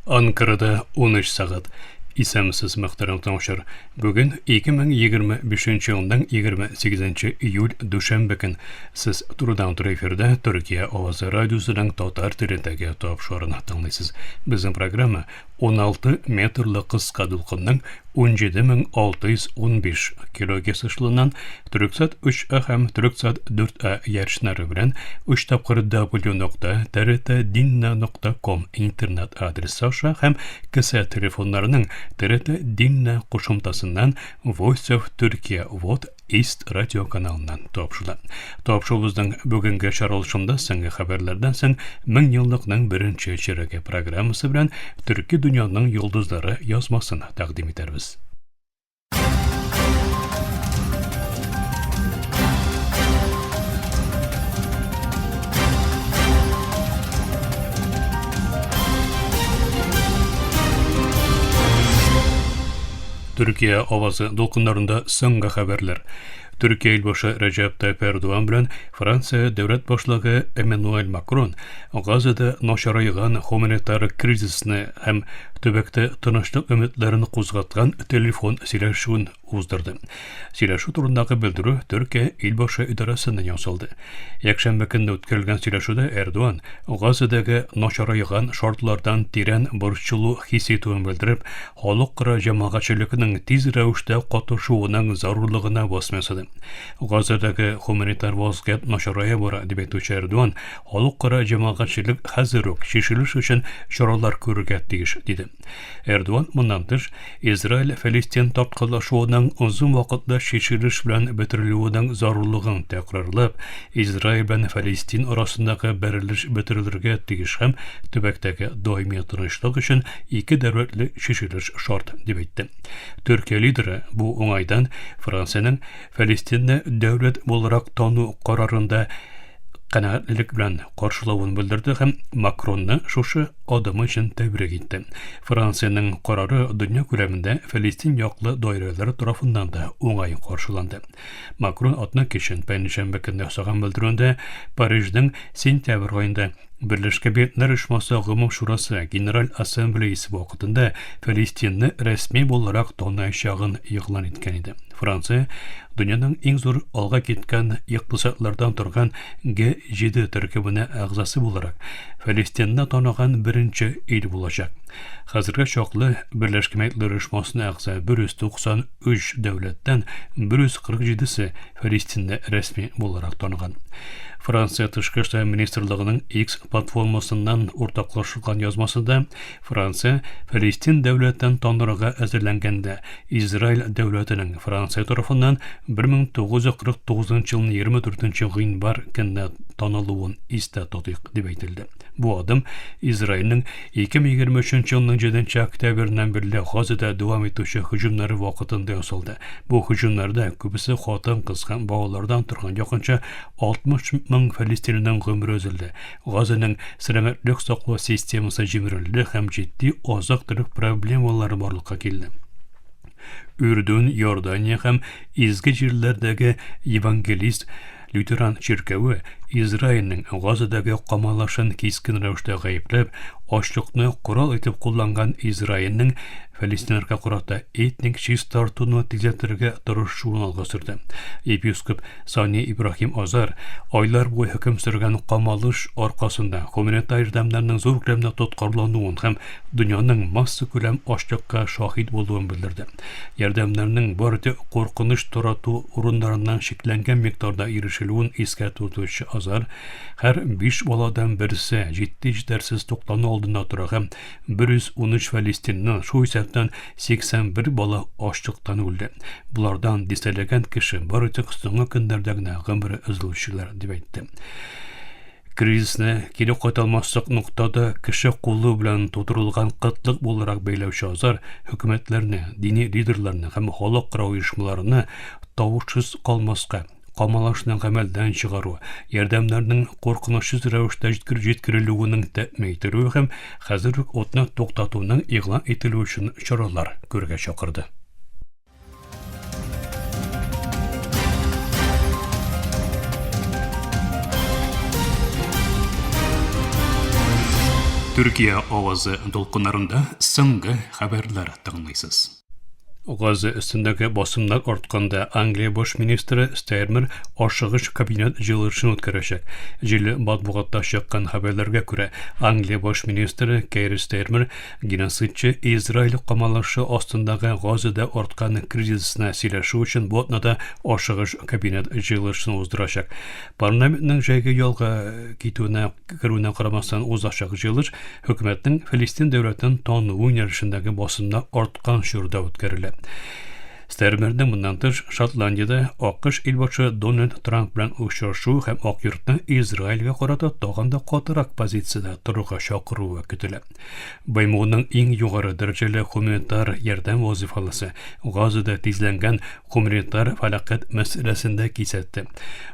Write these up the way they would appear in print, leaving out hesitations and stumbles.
Анкарада 13 сәгать. Исәнмесез, мөхтәрәм тыңлаучылар. Бүген 2025 елның 28 июль дүшәмбе көн. Сез турыдан-туры эфирда Төркия авазы радиосының татар телендәге тапшыруын тыңлыйсыз. Безнең программа 16 метрлы кыска дулкынның 17615 килогерц эшелоннан Төрексат 3А һәм Төрексат 4А ярышнары белән 3 тапкыр w.trtdinna.com интернет адресы аша һәм кесә телефоннарының TRT Dinna кушымтасыннан Voice of Turkey VOD East радио каналыннан тапшырыла. Тапшыруыбызның бүгенге чаралышында соңгы хәбәрләрдән соң мең еллыкның беренче чиреге программасы белән Төрки дөньяның йолдызлары язмасын тәкъдим итәрбез. Төркия авазы дулкыннарында соңгы хәбәрләр. Төркия илбашы Рәҗәп Тайп Эрдоган белән Франция дәүләт башлыгы Эммануэль Макрон Газада начарайган гуманитар кризисны һәм төбәктә тынычлык өметләрен кузгаткан телефон сөйләшүен уздырды. Сөйләшү турындагы белдерү Төркия илбашы идарәсеннән ясалды. Якшәмбе көнне үткәрелгән сөйләшүдә Эрдоган Газадагы начарайган шартлардан тирән борчылу хис итүен белдереп, халыкара җәмәгатьчелекнең тиз рәвештә катышуының зарурлыгына басым ясады. Газадагы гуманитар вазгыять начарая бара, дип әйтүче Эрдоган, халыкара җәмәгатьчелек хәзер үк чишелеш өчен чаралар күрергә тиеш, диде. Эрдоган моннан тыш, Израиль-Фәлестин тарткалашуының озын вакытлы чишелеш белән бетерелүенең зарурлыгын тәкрарлап, Израиль белән Фәлестин арасындагы бәрелеш бетерелергә тиеш һәм төбәктәге даими тынычлык өчен ике дәүләтле чишелеш шарт, дип әйтте. Төркия лидеры бу уңайдан Франциянең Фәлестинне дәүләт буларак тану карарында канәгатьлелек белән каршылавын белдерде һәм Макронны шушы адымы өчен тәбрик итте. Франциянең карары дөнья күләмендә Фәлестин яклы даирәләр тарафыннан да уңай каршыланды. Макрон атна кичен пәнҗешәмбе көнне ясаган белдерүендә Парижның сентябрь аенда Берләшкән Милләтләр Оешмасы Гомум Шурасы Генераль Ассамблеясы вакытында Фәлестинны рәсми буларак таныячагын игълан иткән иде. Франция дөньяның иң зур алга киткән икътисадлардан торган Г7 төркеменә әгъзасы буларак Фәлестинны таныган беренче ил булачак. Хәзергә чаклы Берләшкән Милләтләр Оешмасына әгъза 193 дәүләттән 147-се Фәлестинне рәсми буларак таныган. Франция Тышкы эшләр министрлыгының X платформасыннан уртаклашылган язмасында Франция Фәлестин дәүләтен танырга әзерләнгәндә Израиль дәүләтенең Франция тарафыннан 1949 елның 24 гыйнвар көнне танылуын истә тотыйк дип әйтелде. Бу адым Израильнең 2023 елның 7 октябреннән бирле Газада дәвам итүче һөҗүмнәре вакытында ясалды. Бу һөҗүмнәрдә күбесе хатын-кыз һәм балалардан торган якынча 60 мең фәлестинлинең гомере өзелде. Газаның сәламәтлек саклау системасы җимерелде һәм җитди азык-төлек проблемалары барлыкка килде. Үрдүн, Иордания һәм изге җирләрдәге евангелист Лютеран чиркәве Израильнең Газадагы камалышын кискен рәвештә гаепләп, ачлыкны корал итеп кулланган Израильнең фәлестиннарга карата этник чистартуны тизләтергә тырышуын алга сөрде. Епископ Сани Ибраһим Азар айлар буе хөкем сөргән камалыш аркасында гуманитар ярдәмнәрнең зур күләмдә тоткарлануын һәм дөньяның массакүләм ачлыкка шаһит булуын белдерде. Ярдәмнәрнең бары тик куркыныч тарату урыннарыннан чикләнгән микъдарда ирешелүен искә тотучы Азар, һәр биш баладан берсе җитди җитәрсез туклану алдында тора һәм 113 фәлестинны, шул исәптән 81 бала ачлыктан үлде. Болардан дистәләгән кеше бары тик соңгы көннәрдә генә гомере өзелүчеләр, дип әйтте. Кризисны кире кайта алмаслык ноктада кеше кулы белән тудырылган кытлык буларак бәйләүче Азар хөкүмәтләрне, дини лидерларны һәм халыкара оешмаларны тавышсыз калмаска, камалашны гамәлдән чыгару, ярдәмнәрнең куркынычсыз рәвештә җиткерелүенең тәэмин ителүе һәм хәзер үк утны туктатуның игълан ителүе өчен чаралар күрергә чакырды. Төркия авазы дулкыннарында соңгы хәбәрләр тыңлыйсыз. Газа өстендәге басымнар артканда Англия баш министры Стармер ашыгыч кабинет җыелышын үткәрәчәк. Җирле матбугатта чыккан хәбәрләргә күрә, Англия баш министры Кейр Стармер геноцидчы Израиль камалышы астындагы Газада арткан кризисны сөйләшү өчен бу атнада ашыгыч кабинет җыелышын уздырачак. Парламентның җәйге ялга китүенә керүенә карамастан узачак җыелыш хөкүмәтнең Филистин дәүләтен тануы юнәлешендәге басымнар арткан чорда үткәрелә. Стармерның моннан тыш Шотландиядә АКШ илбашы Дональд Трамп белән очрашу һәм Ак йортны Израильгә карата тагын да катырак позициядә торырга чакыруы көтелә. БМОның иң югары дәрәҗәле гуманитар ярдәм вазифалысы Газада тизләнгән гуманитар фәлакәт мәсьәләсендә кисәтте.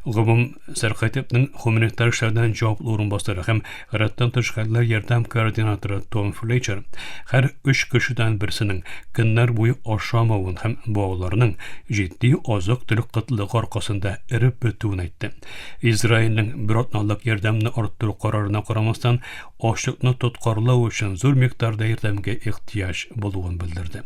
Гомум сәркатипнең гуманитар эшләрдән җаваплы урынбасары һәм гадәттән тыш хәлләр ярдәм координаторы Том Флетчер һәр өч кешедән берсенең көннәр буе ашамавын һәм балаларның җитди азык-төлек кытлыгы аркасында эреп бетүен әйтте. Израильнең бер атналык ярдәмне арттыру карарына карамастан, ачлыкны тоткарлау өчен зур микъдарда ярдәмгә ихтыяҗ булуын белдерде.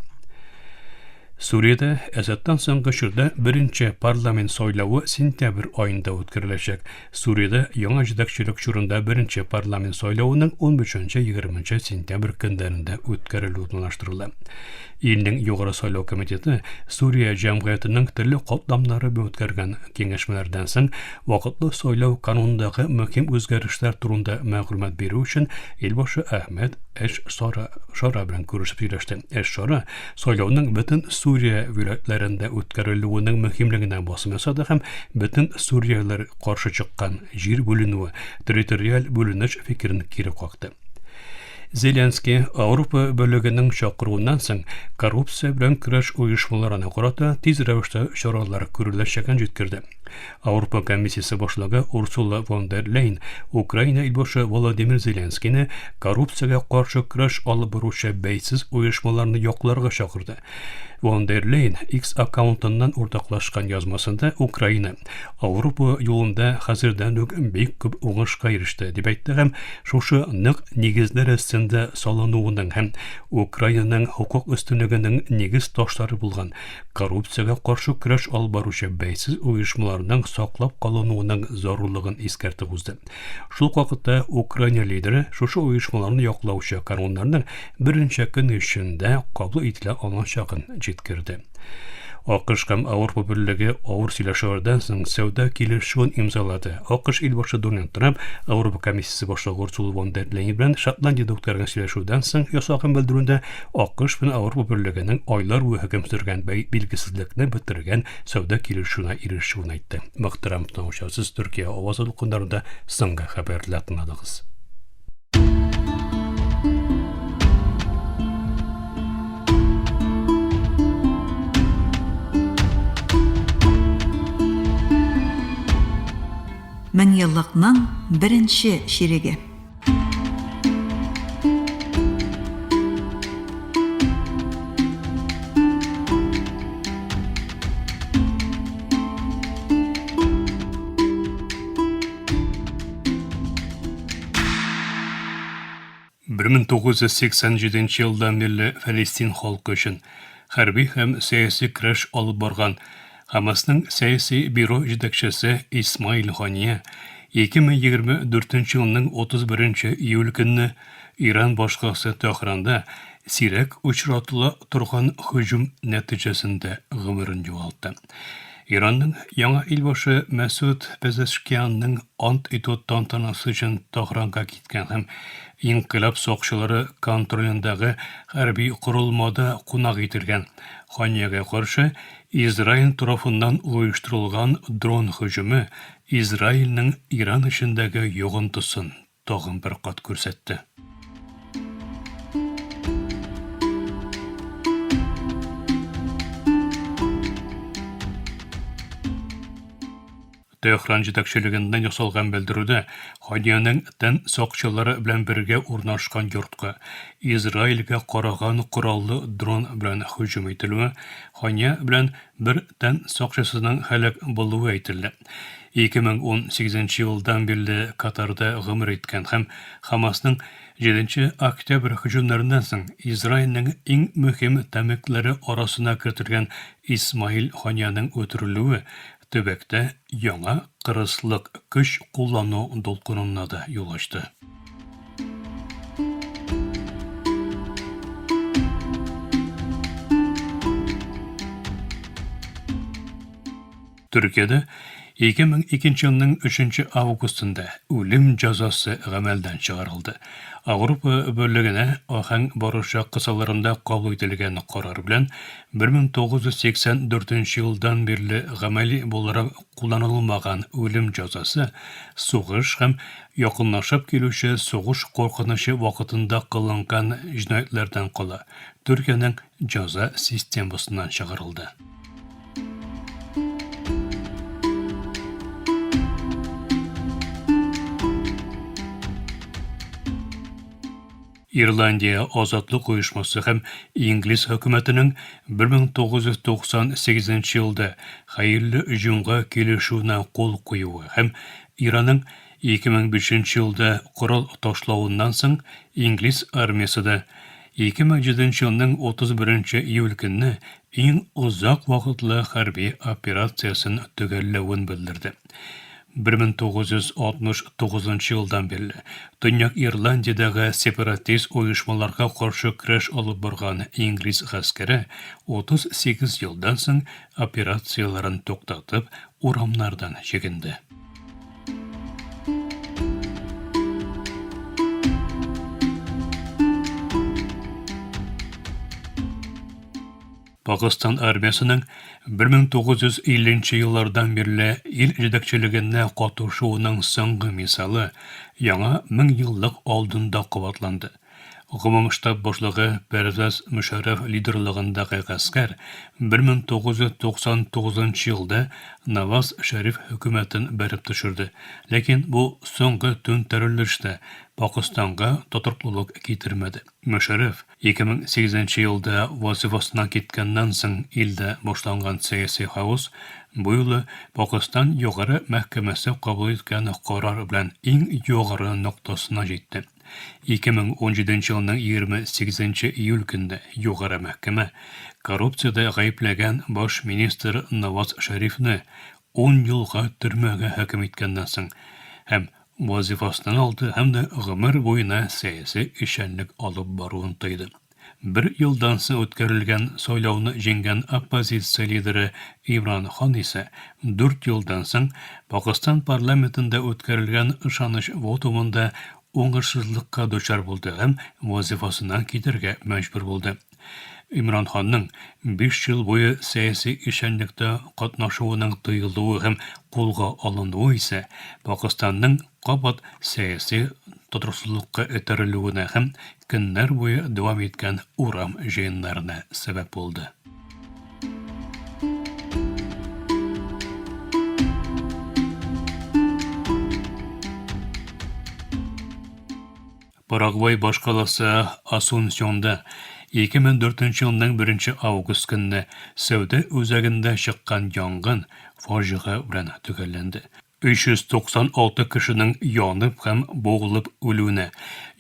Сүриядә Әсадтан соңгы чорда беренче парламент сайлавы сентябрь аенда үткәреләчәк. Сүриядә яңа җитәкчелек чорында беренче парламент сайлавының 15-20 сентябрь көннәрендә үткәрелүе планлаштырыла. Илнең Югары сайлау комитеты Сүрия җәмгыятенең төрле катламнары белән үткәргән киңәшмәләрдән соң вакытлы сайлау канунындагы мөһим үзгәрешләр турында мәгълүмат бирү өчен илбашы Әхмәд Әш-Шара белән күрешеп сөйләште. Әш-Шара Сайлауның бөтен Сүрия вилаятьләрендә үткәрелүенең мөһимлегенә басым ясады һәм бөтен сүрияләр каршы чыккан җир бүленүе, территориаль бүленеш фикерен кире какты. Зеленский Ауропа Берлегенең чакыруыннан соң коррупция белән көрәш оешмаларына карата тиз рәвештә чаралар күреләчәген җиткерде. Ауропа комиссиясе башлыгы Урсула фон дер Лейн Украина илбашы Володимир Зеленскийны коррупциягә каршы көрәш алып баручы бәйсез оешмаларны якларга чакырды. Фон дер Лейн X аккаунтыннан уртаклашкан язмасында Украина Ауропа юлында хәзердән үк бик күп уңышка иреште, дип әйтте һәм шушы нык нигезләр өстендә салынуының һәм Украинаның хокук өстенлегенең нигез ташлары булган коррупциягә каршы көрәш алып баручы бәйсез оешмаларның саклап калынуының зарурлыгын искәртеп узды. Шул ук вакытта Украина лидеры шушы оешмаларны яклаучы кануннарның берничә көн эчендә кабул ителә алачагын җиткерде. АКШ һәм Авропа Берлеге авыр сөйләшүләрдән соң сәүдә килешүен имзалады. АКШ илбашы Дональд Трамп Авропа комиссиясе башлыгы Урсула фон дер Лейен белән Шотландиядә үткәргән сөйләшүдән соң ясаган белдерүендә АКШ белән Ауропа Берлегенең айлар буе хөкем сөргән билгесезлекне бетергән сәүдә килешүенә ирешүен әйтте. Мөхтәрәм тыңлаучылар, сез Төркия авазы дулкыннарында соңгы хәбәрләр тыңладыгыз. Меңьеллыкның беренче чиреге. «1987 елдан бирле Фәлестин халкы өчен хәрби һәм сәяси көрәш алып барган Хамасның сәяси бюро җитәкчесе Исмаил Хания 2024 елның 31 июль көнне Иран башкаласы Тәһранда сирәк очратыла торган һөҗүм нәтиҗәсендә гомерен югалтты. Иранның яңа илбашы Мәсуд Пезешкианның ант итү тантанасы өчен Тәһранга киткән һәм инкыйлаб сакчылары контролендәге хәрби корылмада кунак ителгән Ханиягә каршы Израиль тарафыннан оештырылган дрон һөҗүме Израильнең Иран эчендәге йогынтысын тагын бер кат күрсәтте. Тәһран җитәкчелегеннән ясалган белдерүдә Ханиянең тән сакчылары белән бергә урнашкан йортка Израильгә караган кораллы дрон белән һөҗүм ителүе, Хания белән бер тән сакчысының һәлак булуы әйтелде. 2018 елдан бирле Катарда гомер иткән һәм Хамасның Җиденче октябрь һөҗүмнәреннән соң Израильнең иң мөһим тәмуглары арасына кертелгән Исмаил Ханияның үтерелүе төбәктә яңа кырыслык, көч куллану дулкынына да юл ачты. Төркиядә 2002 елның 3 августында үлем җәзасы гамәлдән чыгарылды. Ауропа Берлегенә аһәң барышы кысаларында кабул ителгән карар белән 1984 елдан бирле гамәли буларак кулланылмаган үлем җәзасы сугыш һәм якынлашып килүче сугыш куркынычы вакытында кылынган җинаятьләрдән кала Төркиянең җәза системасыннан чыгарылды. Ирландия азатлык оешмасы һәм инглиз хөкүмәтенең 1998 елда хәерле җомга килешүенә кул куюы һәм Иранның 2005 елда корал ташлавыннан соң инглиз армиясе дә 2007 елның 31 июль көнне иң озак вакытлы хәрби операциясен төгәлләвен белдерде. 1969 елдан бирле Төньяк Ирландиядәге сепаратист оешмаларга каршы көрәш алып барган инглиз гаскәре 38 елдан соң операцияләрен туктатып, урамнардан чигенде. Пакыстан армиясенең 1950 еллардан бирле ил җитәкчелегенә катышуының соңгы мисалы яңа меңьеллык алдында кабатланды. Гомум штаб башлыгы Пәрвәз Мөшәррәф лидерлыгындагы гаскәр 1999 елда Наваз Шәриф хөкүмәтен бәреп төшерде. Ләкин бу соңгы түнтәрелеш тә Пакыстанга тотрыклылык китермәде. Мөшәррәф 2008 елда вазифасыннан киткәннән соң илдә башланган сәяси хаос бу юлы Пакыстан Югары мәхкәмәсе кабул иткән карар белән иң югары ноктасына җитте. 2017 елның 28 июль көнне Югары мәхкәмә коррупциядә гаепләгән баш министр Наваз Шәрифне ун елга төрмәгә хөкем иткәннән соң һәм вазифасыннан алды һәм дә гомер буена сәяси эшчәнлек алып баруын тыйды. Бер елдан соң үткәрелгән сайлауны җиңгән оппозиция лидеры Имран Хан исә дүрт елдан соң Пакыстан парламентында үткәрелгән ышаныч вотумында уңышсызлыкка дучар булды һәм вазифасыннан китәргә мәҗбүр булды. Имран Ханның биш ел буе сәяси эшчәнлектә катнашуының тыелуы һәм кулга алынуы исә Пакыстанның кабат сәяси тотрыксызлыкка этәрелүенә һәм көннәр буе дәвам иткән урам җыеннарына сәбәп булды. Парагвай башкаласы Асунсьонда 2004 елның 1 август көнне сәүдә үзәгендә чыккан янгын фаҗига белән төгәлләнде. 396 кешенең янып һәм буылып үлүенә,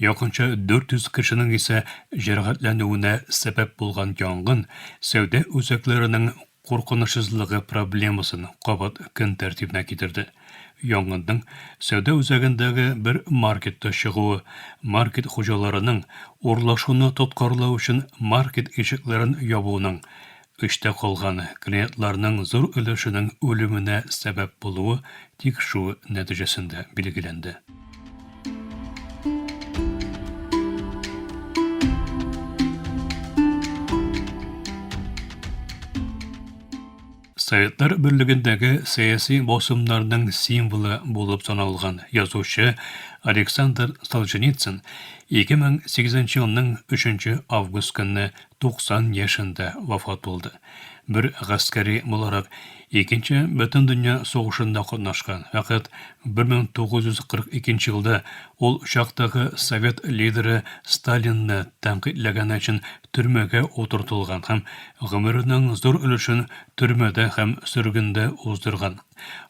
якынча 400 кешенең исә җәрәхәтләнүенә сәбәп булган янгын сәүдә үзәкләренең куркынычсызлыгы проблемасын кабат көн тәртибенә китерде. Янгынның сәүдә үзәгендәге бер маркетта чыгуы, маркет хуҗаларының урлашуны тоткарлау өчен маркет ишекләрен ябуының, эчтә калган клиентларның зур өлешенең үлеменә сәбәп булуы тикшерү нәтиҗәсендә билгеләнде. Советлар Берлегендәге сәяси басымнарның символы булып саналган язучы Александр Солженицын 2008 елның 3 август көнне 90 яшендә вафат булды. Бер гаскәри буларак Икенче Бөтендөнья сугышында катнашкан, фәкать 1942 елда ул чактагы совет лидеры Сталинны тәнкыйтьләгәне өчен төрмәгә утыртылган һәм гомеренең зур өлешен төрмәдә һәм сөргендә уздырган.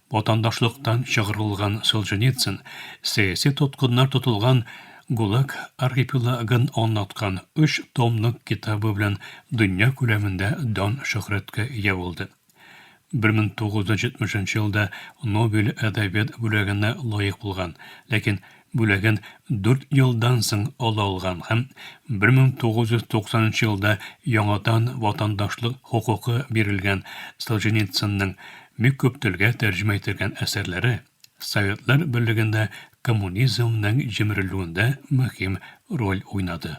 Ватандашлыктан чыгарылган Солженицын сәяси тоткыннар тотылган. ГУЛАГ архипелагын аңлаткан өч томлык китабы белән дөнья күләмендә дан-шөһрәткә ия булды. 1970 елда Нобель әдәбият бүләгенә лаек булган, ләкин бүләген дүрт елдан соң ала алган һәм 1990 елда яңадан ватандашлык хокукы бирелгән Солженицынның бик күп телгә тәрҗемә ителгән әсәрләре Советлар Берлегендә коммунизмның җимерелүендә мөһим роль уйнады.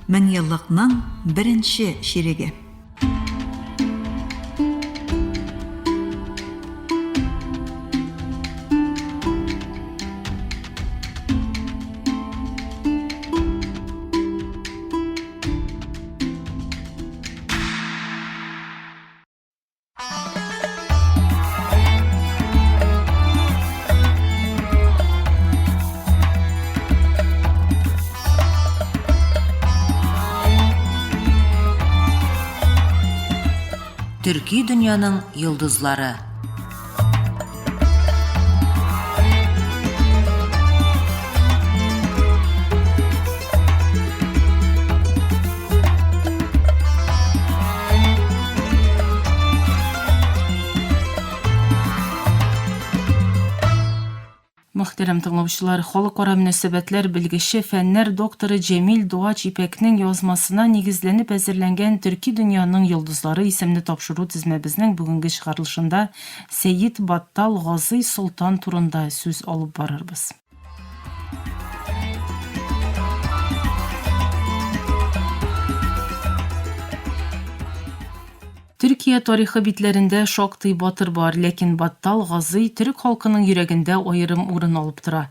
Меңьеллыкның беренче чиреге. Төрки дөньяның йолдызлары. Мөхтәрәм тыңлаучылар, халыкара мөнәсәбәтләр белгече, фәннәр докторы Җәмил Дуач Ипәкнең язмасына нигезләнеп әзерләнгән Төрки дөньяның йолдызлары исемле тапшыру тезмәбезнең бүгенге чыгарылышында Сәет Баттал Газый Солтан турында сүз алып барырбыз. Төркия тарихы битләрендә шактый батыр бар, ләкин Баттал Газый төрек халкының йөрәгендә аерым урын алып тора.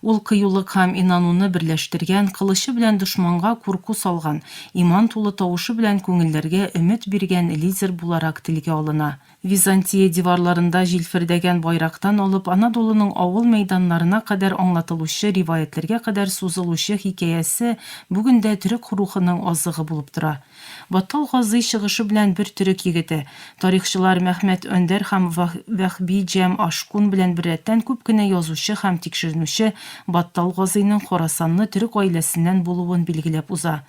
Ул кыюлык һәм инануны берләштергән, кылычы белән дошманга курку салган, иман тулы тавышы белән күңелләргә өмет биргән лидер буларак телгә алына. Византия диварларында җилфердәгән байрактан алып Анадолуның авыл мәйданнарына кадәр аңлатылучы риваятьләргә кадәр сузылучы хикәясе бүген дә төрек рухының азыгы булып тора. Баттал Газый чыгышы белән бер төрек егете, тарихчылар Мәхмәт Өндәр һәм Вәһби Җәм Ашкун белән беррәттән күп кенә язучы һәм тикшеренүче Баттал Газыйның Хорасанлы төрек гаиләсеннән булуын билгеләп уза.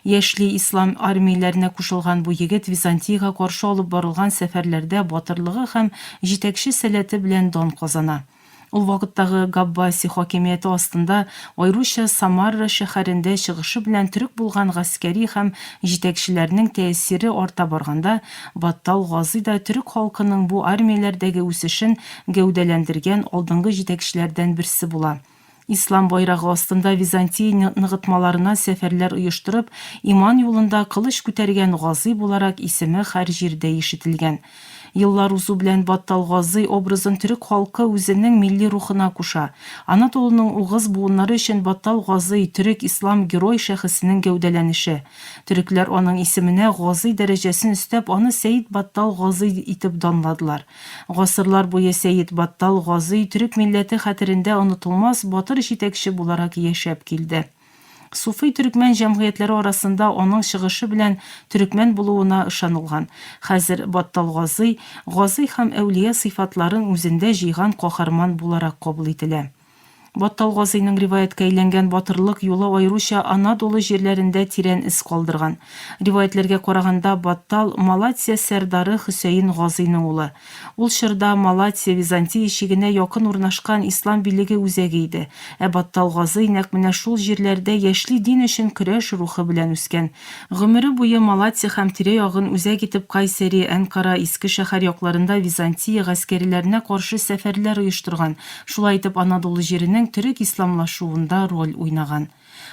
Яшьли ислам армияләренә кушылган бу егет Византиягә каршы алып барылган сәфәрләрдә батырлыгы һәм җитәкче сәләте белән дан казана. Ул вакыттагы Габбаси хакимияте астында, аеруча Самарра шәһәрендә чыгышы белән төрек булган гаскәри һәм җитәкчеләрнең тәэсире арта барганда, Баттал Газый да төрек халкының бу армияләрдәге үсешен гәүдәләндергән алдынгы җитәкчеләрдән берсе була. Ислам байрагы астында Византия ныгытмаларына сәфәрләр оештырып, иман юлында кылыч күтәргән Газый буларак исеме һәр җирдә ишетелгән. Еллар узу белән Баттал Газый образын төрек халкы үзенең милли рухына куша. Анадолуның угыз буыннары өчен Баттал Газый, төрек-ислам герой шәхесенең гәүдәләнеше. Төрекләр аның исеменә Газый дәрәҗәсен өстәп, аны Сәет Баттал Газый итеп данладылар. Гасырлар буе Сәет Баттал Газый төрек милләте хәтерендә онытылмас батыр җитәкче буларак яшәп килде. Суфый төрекмән җәмгыятьләре арасында аның чыгышы белән төрекмән булуына ышанылган. Хәзер Баттал Газый, Газый һәм әүлия сыйфатларын үзендә җыйган каһарман буларак кабул ителә. Баттал Газыйның риваятькә әйләнгән батырлык юлы аеруча Анадолу җирләрендә тирән эз калдырган. Риваятьләргә караганда, Баттал, Малатия сәрдары Хөсәен Газыйның улы. Ул чорда Малатия Византия чигенә якын урнашкан ислам билеге үзәге иде, ә Баттал Газый нәкъ менә шул җирләрдә яшьли дин өчен көрәш рухы белән үскән. Гомере буе Малатия һәм тирә-ягын үзәк итеп Кайсери, Әнкара, Иске шәһәр якларында Византия гаскәриләренә каршы сәфәрләр оештырган, шулай итеп Анадолу җиренең төрек исламлашуында роль уйнаган.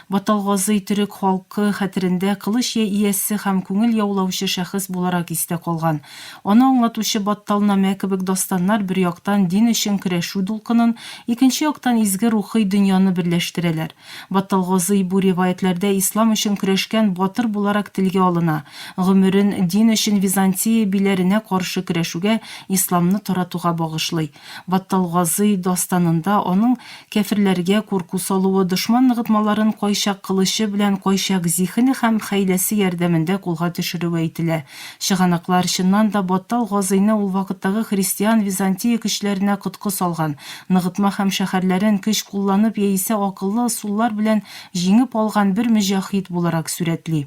Баттал Газый төрек халкы хәтерендә кылыч иясе һәм күңел яулаучы шәхес буларак истә калган. Аны аңлатучы Батталнамә кебек дастаннар бер яктан дин өчен көрәшү дулкынын, икенче яктан изге рухый дөньяны берләштерәләр. Баттал Газый бу риваятьләрдә ислам өчен көрәшкән батыр буларак телгә алына, гомерен дин өчен Византия биләренә каршы көрәшүгә, исламны таратуга багышлый. Баттал Газый дастанында аның кяферләргә курку салуы, дошман ныгытмаларын кайчак кылычы белән, кайчак зиһене һәм хәйләсе ярдәмендә кулга төшерүе әйтелә. Чыганаклар, чыннан да, Баттал Газыйны ул вакыттагы христиан Византия көчләренә коткы салган, ныгытма һәм шәһәрләрен көч кулланып яисә акыллы ысуллар белән җиңеп алган бер мөҗаһид буларак сурәтли.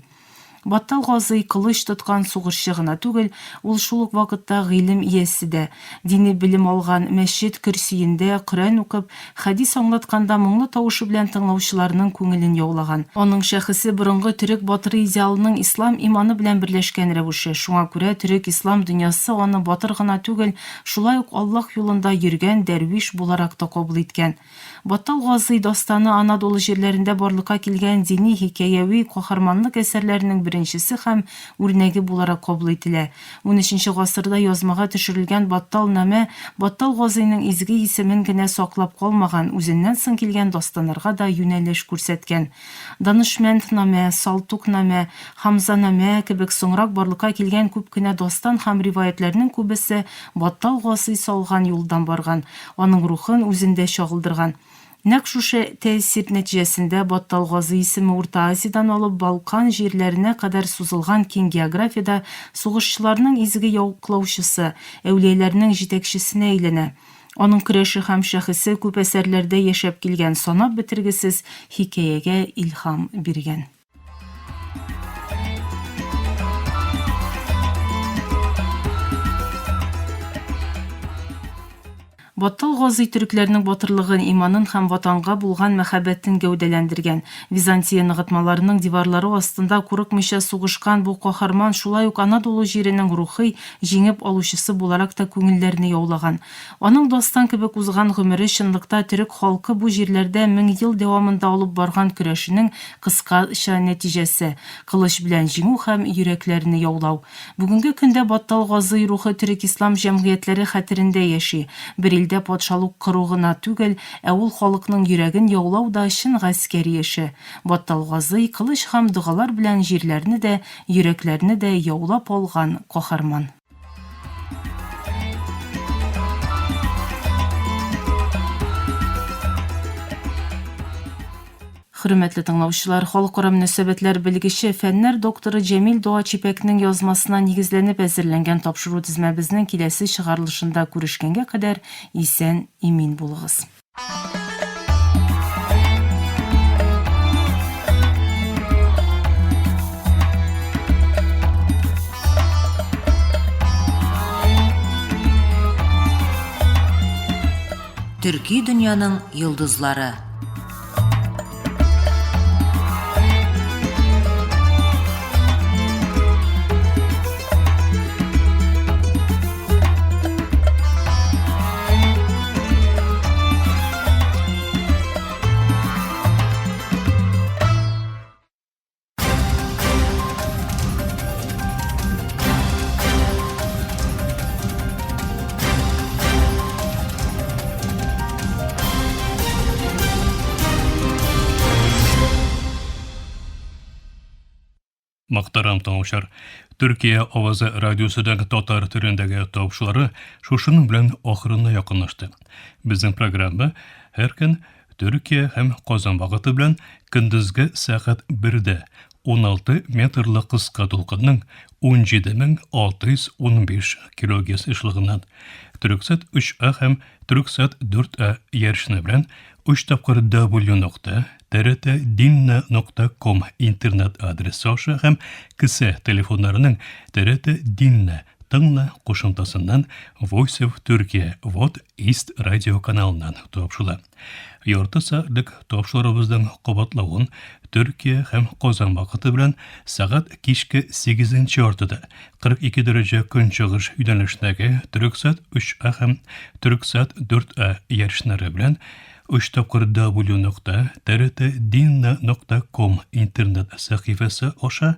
Баттал Газый кылыч тоткан сугышчы гына түгел, ул шул ук вакытта гыйлем иясе дә. Дини белем алган, мәчет көрсиендә Коръән укып, хәдис аңлатканда моңлы тавышы белән тыңлаучыларның күңелен яулаган. Аның шәхесе борынгы төрек батыры идеалының ислам иманы белән берләшкән рәвеше. Шуңа күрә төрек-ислам дөньясы аны батыр гына түгел, шулай ук Аллаһ юлында йөргән дәрвиш буларак та кабул иткән. Баттал Газый дастаны Анадолу җирләрендә барлыкка килгән дини хикәяви каһарманлык әсәрләренең беренчесе һәм үрнәге буларак кабул ителә. Унөченче гасырда язмага төшерелгән Баттал-намә Баттал Газыйның изге исемен генә саклап калмаган, үзеннән соң килгән дастаннарга да юнәлеш күрсәткән. Данышмәнднамә, Салтукнамә, Хамзанамә кебек соңрак барлыкка килгән күп кенә дастан һәм риваятьләрнең күбесе Баттал Газый салган юлдан барган, аның рухын үзендә чагылдырган. Нәкъ шушы тәэсир нәтиҗәсендә Баттал Газый исеме Урта Азиядән алып Балкан җирләренә кадәр сузылган киң географиядә сугышчыларның изге яклаучысы, әүлияләрнең җитәкчесенә әйләнә. Аның көрәше һәм шәхесе күп әсәрләрдә яшәп килгән, санап бетергесез хикәягә илһам биргән. Баттал Газый төрекләрнең батырлыгын, иманын һәм Ватанга булган мәхәббәтен гәүдәләндергән. Византия ныгытмаларының диварлары астында курыкмыйча сугышкан бу каһарман шулай ук Анадолу җиренең рухи җиңеп алучысы буларак та күңелләрне яулаган. Аның дастан кебек узган гомере чынлыкта төрек халкы бу җирләрдә 1000 ел дәвамында алып барган көрәшенең кыскача нәтиҗәсе, кылыч белән җиңү һәм йөрәкләрне яулау. Бүгенге көндә Баттал Газый рухы төрек-ислам җәмгыятьләре хәтерендә яши. Бер илдә патшалык кору гына түгел, ә ул халыкның йөрәген яулау да чын гаскәри эше. Баттал Газый, кылыч һәм догалар белән җирләрне дә, йөрәкләрне дә яулап алган каһарман. Хөрмәтле тыңлаучылар, халыкара мөнәсәбәтләр белгече, фәннәр докторы Җәмил Доачипәкнең язмасына нигезләнеп әзерләнгән тапшыру тезмәбезнең киләсе чыгарылышында күрешкәнгә кадәр исән, имин булыгыз. Төрки дөньяның йолдызлары. Мөхтәрәм тыңлаучылар, Төркия авазы радиосының татар телендәге тапшырулары шушының белән ахырына якынлашты. Безнең программа һәр көн Төркия һәм Казан вакыты белән көндезге сәгать 1дә 16 метрлы кыска дулкынның 17615 килогерц ешлыгыннан Төрксат 3А һәм Төрксат 4А ярышны белән 3 тапкыр W нокта trtdinna нокта ком интернет адресы аша һәм кесә телефоннарының TRT Dinna тыңла кушымтасыннан Voice of Turkey Вот East радио каналыннан тапшыла. Ярты сәгатьлек тапшыруыбызның кабатлавын Төркия һәм Казан вакыты белән сәгать кичке 8 яртыда 42 дәрәҗә көнчыгыш юнәлешендәге Төрексат 3А һәм Төрексат 4А ярышлары белән 3 тапкыр W нокта trtdinna нокта ком интернет сәхифәсе аша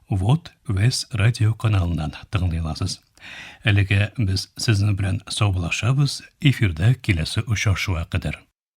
Вот Вес радио каналыннан тыңлый аласыз. Әлегә без сезнең белән саубуллашабыз, эфирда киләсе очрашуга кадәр.